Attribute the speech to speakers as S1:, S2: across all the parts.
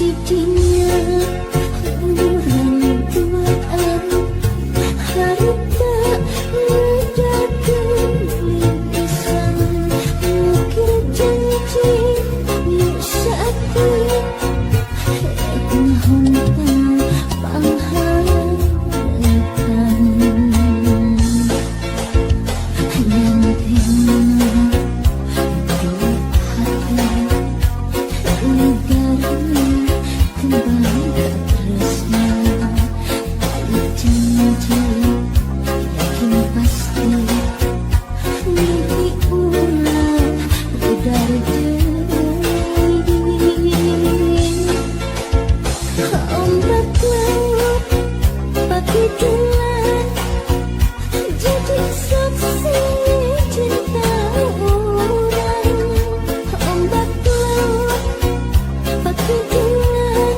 S1: Didinya urang duaan harita ngedakeun lisan ngukir janji nu saeutik rek ngahontal pangharepan yang terima dua hati ligarna kembang tresna tali janji yakin pasti mimpi ulah udar deui ombak laut pakidulan jadi saksi cinta urang ombak laut pakidulan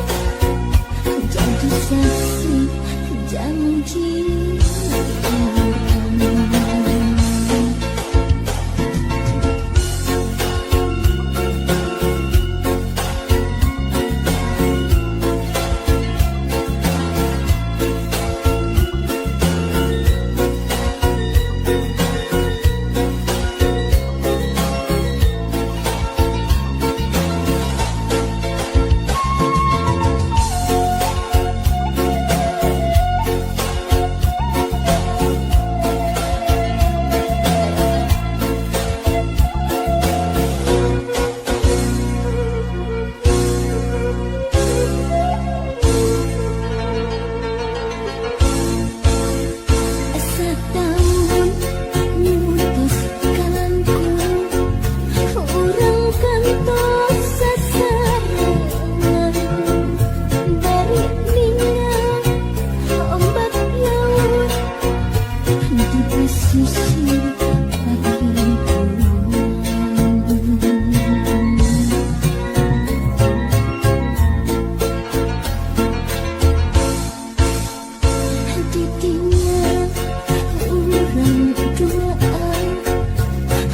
S1: jadi saksi janji urang. Satahun mutus kalangkung urang kantos sasarengan bari ningal ombak laut di pesisir pakidulan. Didinya urang duaan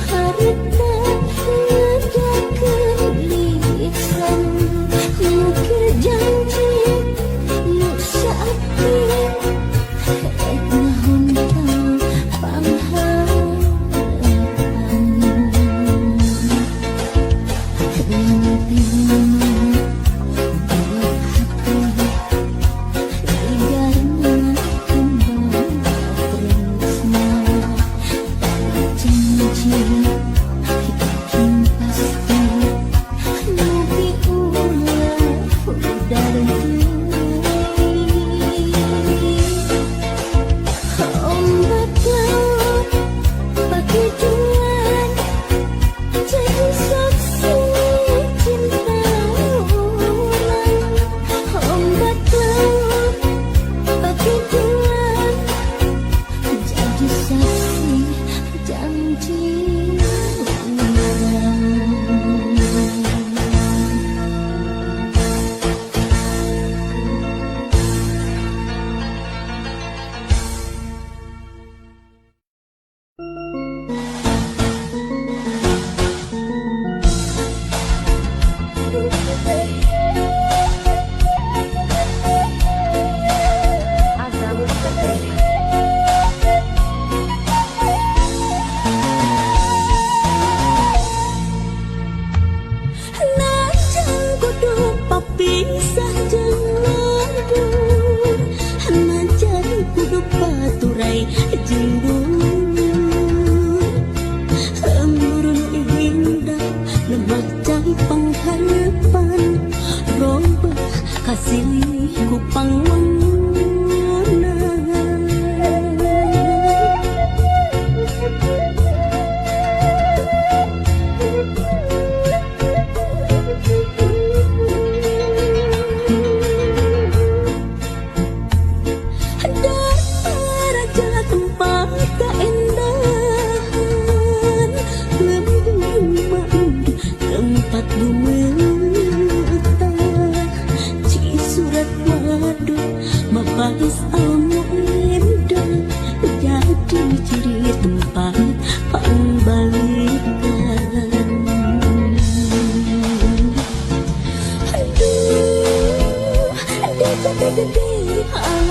S1: harita ngedakeun lisan ngukir janji nu saeutik rek ngahontal pangharepan yang terima dua hati ligarna kembang tresna tali janji yakin pasti mimpi ulah udar deui ombak laut pakidulan jadi saksi cinta urang ombak laut pakidulan jadi saksi janji urang.
S2: Azam Entertainment.
S1: Najan kudu papisah jeung lembur, najan kudu paturai jeung dulur. Lembur nu indah lebah cai pangharepan, robah kasilih ku pangwangunan. Raja tempat keindahan, lembur mah tempat bumetah, ci surat madu Gede-gede.